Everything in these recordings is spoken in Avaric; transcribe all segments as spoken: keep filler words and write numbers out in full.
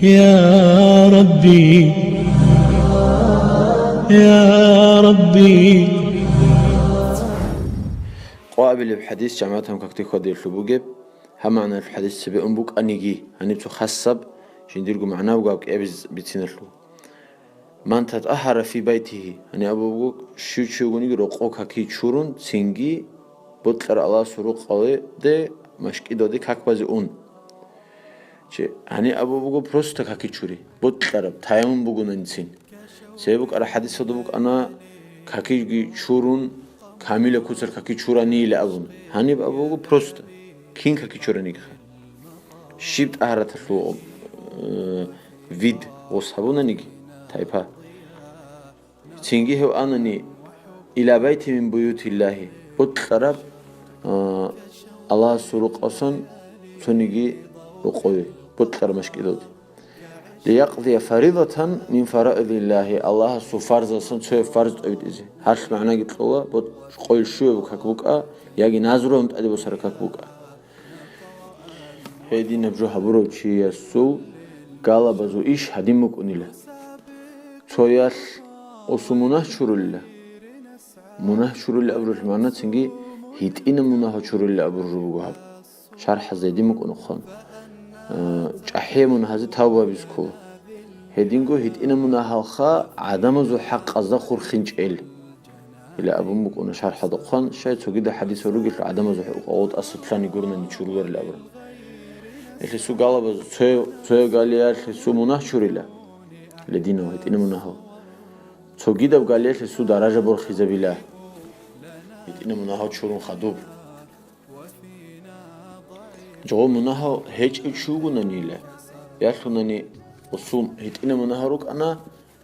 يا ربي، يا ربي. Къо абилеб хадис жамагӀатан какде хьвадиялъул бугеб, гьаб магӀнаялъул хадис цебе ун букӀаниги, гьаниб цо хасаб жиндирго магӀна буго гьаб кӀиабиз бициналъул. Ман татагьара фи байтигьи, гьаниб абу буго, щив чи вугониги рокъо каки чурун, цинги бокьараб Аллагьасул рукъалде машкӀидалде как базе ун. Чи, гьаниб абу буго просто каки чури, бокьараб, таяммум бугонаницин. Цебе букӀараб хадисалда букӀана, какиги чурун, камила куцалъ каки чуранийила абун. Гьаниб абу буго просто, кин каки чуранигиха. Щиб тӀагьараталъул, э, вид гъос гьабунаниги, тайпа. Цинги гьев анани, ила байтин мин буютиллагьи, бокьараб, э, Аллагьасул рукъасан цониги рокъове, бокьараб машкӀидалде. Лиякъдия фаридатан мин фараидиллагьи, Аллагьасул фарзасан цояб фарз тӀобитӀизе. Гьалъ магӀнаги кьола, бо-, къойил щуяб как букӀа, яги назрулъун тӀаде босараб как букӀа. Гьединаб жо гьабурав чиясул галабазул иш гьадин букӀунила. Цоялъ осу мунагь чурулила. Мунагь чурулила абуралъ магӀна цинги гьитӀина мунагьал чурулила абураб жо буго гьаб. ШархӀазда гьедин букӀунухъан, э, чӀахӀиял мунагьазе тавба гьабизе ккола. Гьединго гьитӀина мунагьалха гӀадамазул хӀакъазда хурхинчӀел. Ила абун букӀуна шархӀалдахъан, щай цогидал хадисал ругелъул гӀадамазул хӀакъалда тӀаса лъани гурнани чуруларил абураб. Гьелъесул галабаз цояв, цояв галиялъ гьесул мунагь чурила, лединав гьитӀина мунагьал. Цогидаб галиялъ гьесул даража борхизабила, гьитӀина мунагьал чурун хадуб. Жо мунагьал гьечӀев чи вугонанила, ялъунани осул гьитӀина мунагьал рукӀана,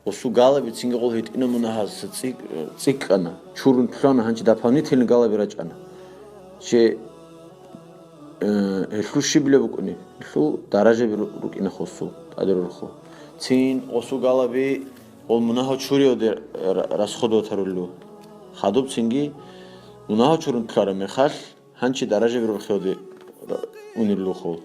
осул галаби цинги гъол гьитӀина мунагьазда цӀикӀ-, цӀикӀкӀана, чурун лъана, гьанчи дополнительно галаби рачӀана. Че, э, гьелъул щибила букӀунеб? Гьелъул даражаби ру-, рукӀинахъ осул, тӀаде рорхо. Цин осул галаби гъол мунагьал чуриялде ра-, расходоватарулел. Хадуб цинги мунагьал чурун лъараб мехалъ, гьанчи даражаби рорхиялде ра-, унеллухъул.